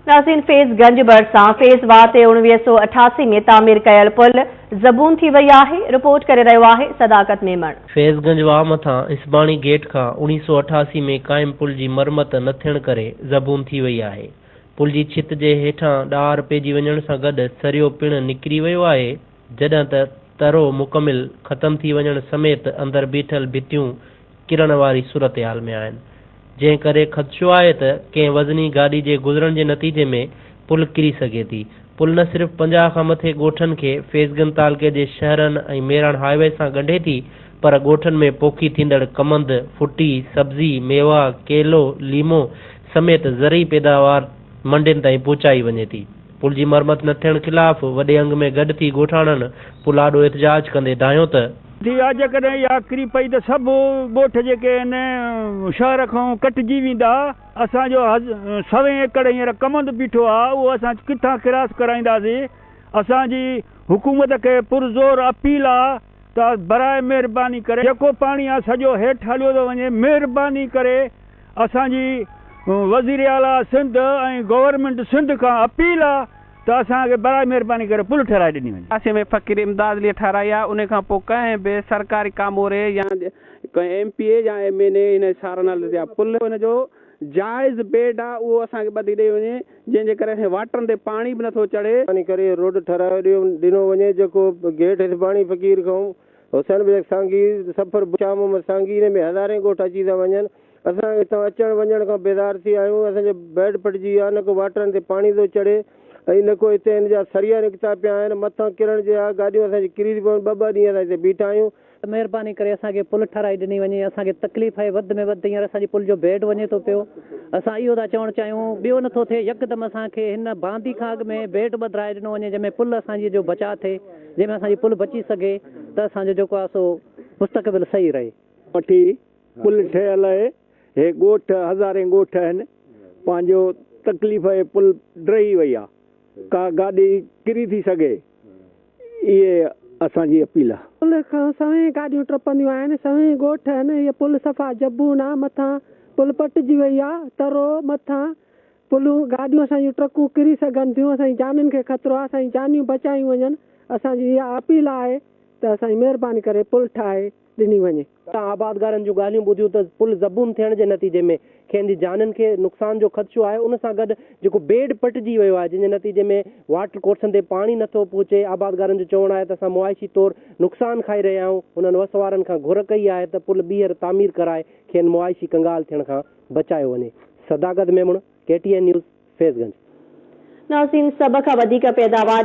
ناظرين فيض گنج ڀرسان فيض واهه تي 1988 ۾ تعمير ڪيل پل زبون ٿي وئي آهي، رپورٽ ڪري رهيو آهي صداقت ميمڻ. فيض گنج واهه مٿان اسباڻي گيٽ کان 1988 ۾ قائم پل جي مرمت نه ٿيڻ ڪري زبون ٿي وئي آهي. پل جي ڇت جي هيٺان ڏار پئجي وڃڻ سان گڏ سريو پڻ نڪري ويو آهي، جڏهن ته ترو مڪمل ختم ٿي وڃڻ سميت اندر بيٺل ڀتيون ڪرڻ واري صورتحال ۾ آهن، جنهن ڪري خدشو آهي ته ڪنهن وزني گاڏي جي گذرڻ جي نتيجي ۾ پل ڪري سگهي ٿي. پل نه صرف 50 کان مٿي ڳوٺن کي فيض گنج تعلقي جي شهرن ۽ ميراڻ هاء وي سان ڳنڍي ٿي پر ڳوٺن ۾ پوکي ٿيندڙ ڪمند، ڦٽي، سبزي، ميوا، ڪيلو، ليمو سميت زرعي پيداوار منڊين تائين پهچائي وڃي ٿي. پل جي مرمت نه ٿيڻ خلاف وڏي انگ ۾ گڏ ٿي ڳوٺاڻن پل آڏو احتجاج ڪندي دانهيو ته. ٿي آ جيڪڏهن اها ڪري پئي ته سڀ ڳوٺ جيڪي آهن شهر کان ڪٽجي ويندا اسان جو سوين ايڪڙ هينئر ڪمند بيٺو آ اهو اسان ڪٿان ڪراس ڪرائينداسين اسان جي حڪومت کي پرزور اپيل آ ته براء مهرباني ڪري جيڪو پاڻي آ سڄو هيٺ هليو ٿو وڃي مهرباني ڪري اسان جي وزير اعليٰ سنڌ ۽ گورنمينٽ سنڌ کان اپيل آ ته اسان کي براء مهرباني ڪري پل ٺهرائي ڏني وڃي. پاسي ۾ فقير امداد عليء ٺهرائي آ، ان کان پوء ڪنهن به سرڪاري ڪاموري يا ڪنهن ايم پي اي يا ايم اين اي هن سارنل يا پل ان جو جائز بيڊ آ اهو اسان کي ٻڌي ڏئي وڃي جنهن جي ڪري اسان جي واٽرن تي پاڻي به نٿو چڙهي. مهرباني ڪري روڊ ٺهرايو ڏنو وڃي جيڪو گيٽ هسباڻي فقير کان حسين بيگ سانگي، سفر شاهه محمد سانگي ان ۾ هزارين ڳوٺ اچي ٿا وڃن اسان هتان اچڻ وڃڻ کان بيزار ٿي آيون اسان جو بيڊ پٽجي ويو آهي نه ڪو واٽرن تي پاڻي ٿو چڙهي ۽ نه ڪو هتي هن جا سريا نڪتا پيا آهن مٿان ڪرڻ جي آ گاڏيون اسان جي ڪري ٿي پون ٻه ٻه ڏينهن اسان هتي بيٺا آهيون. مهرباني ڪري اسان کي پل ٺهرائي ڏني وڃي اسان کي تڪليف آهي وڌ ۾ وڌ هينئر اسان جي پل جو بيڊ وڃي ٿو پيو اسان اهو ٿا چوڻ چاهيون ٻيو نٿو ٿئي يڪدم اسان کي هن باندي کان اڳ ۾ بيڊ ٻڌرائي ڏنو وڃي جنهن ۾ پل اسان جي جو بچاء ٿئي جنهن ۾ اسان جي پل بچي سگهي ته اسان جو جيڪو آهي سو مستقبل صحيح رهي. وٺي پل ٺهيل اهي هي ڳوٺ هزارين ڳوٺ آهن پنهنجو تڪليف اهي پل ڊهي وئي آ ڪا گاڏي ڪري ٿي سگهي اهي اسان جي اپيل آ. پل کان سوين گاڏيون ٽپنديون آهن سوين ڳوٺ آهن هي پل صفا زبون آ مٿان پل پٽجي وئي آ ترو مٿان پلون گاڏيون اسان جون ٽرڪون ڪري سگهن ٿيون اسان جي جانين کي خطرو آ اسان جون جانيون بچايون وڃن اسان جي اها اپيل آهي ته اسان جي مهرباني ڪري پل ٺاهي ڏني وڃي. تان آبادگارن جون ڳالهيون ٻڌيون ته پل زبون ٿيڻ جي نتيجي ۾ کين جي جانين کي نقصان جو خدشو آهي ان سان گڏ جيڪو بيڊ پٽجي ويو آهي جنهن جي نتيجي ۾ واٽر ڪورسن تي پاڻي نٿو پهچي آبادگارن جو چوڻ آهي ته اسان معاشي طور نقصان کائي رهيا آهيون هنن وس وارن کان گهر ڪئي آهي ته پل ٻيهر تعمير ڪرائي کين معاشي ڪنگال ٿيڻ کان بچايو وڃي Sadaqat Memon, K T N news, Faizganj. ناظرين سڀ کان وڌيڪ پيداوار.